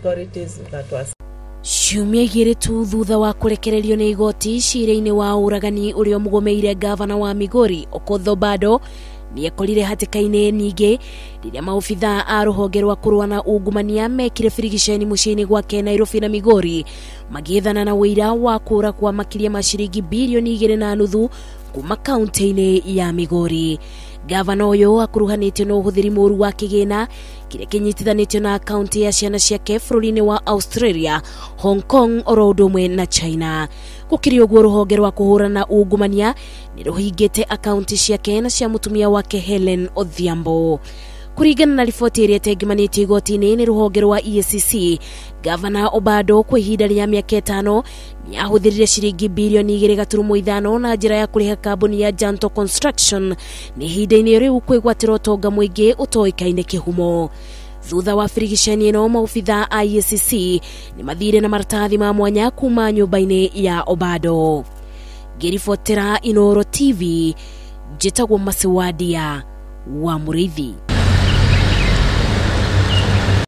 authorities that were Ciumia 2 tu thutha wa kũrekererio nĩ igoti cira-inĩ wa ũragani ũrĩa ũmũgũmĩire gavana wa Migori Okoth Obado nĩekorire hatĩka-inĩ ningĩ rĩrĩa maobithaa a rũhonge rwa kũrũa na ungumania mekire birigiceni mũciĩ-inĩ gwake Nairobi na Migori magĩethana na ũira wa kũra kwa makĩria ma ciringi birioni 2.5 kuma kaunti-inĩ ya Migori. Gavana ũyũ akuruhanĩtio na ũhũthĩri mũru wa kĩgĩna kĩrĩa kĩnyitithanĩtio na akaunti ya ciana ciake bũrũri-inĩ wa Australia, Hong Kong oro ũndũ ũmwe na China. Gũkĩrĩ ũguo, rũhonge rwa kũhũrana ungumania nĩ rũhingĩte akaunti ciake na cia mũtumia wake Helen Odhiambo. Kũringana na riboti ĩrĩa ĩtengemanĩtio igoti-inĩ nĩ rũhonge rwa EACC, Gavana Obado kwa ihinda rĩa mĩaka 5 nĩ ahũthĩrire ciringi birioni 2.5 na njĩra ya kũrĩha kambuni ya Janto Construction nĩ ihinda-inĩ rĩu kwĩgwatĩra ũtonga mũingĩ ũtoĩkaine kĩhumo. Thutha wa birigiceni ĩno, maobithaa a EACC nĩ mathire na maratathi ma mwanya kuma nyũmba-inĩ ya Obado. Ngĩribotera Inooro TV, njĩtagwo Masiwadia wa Mũrĩithi.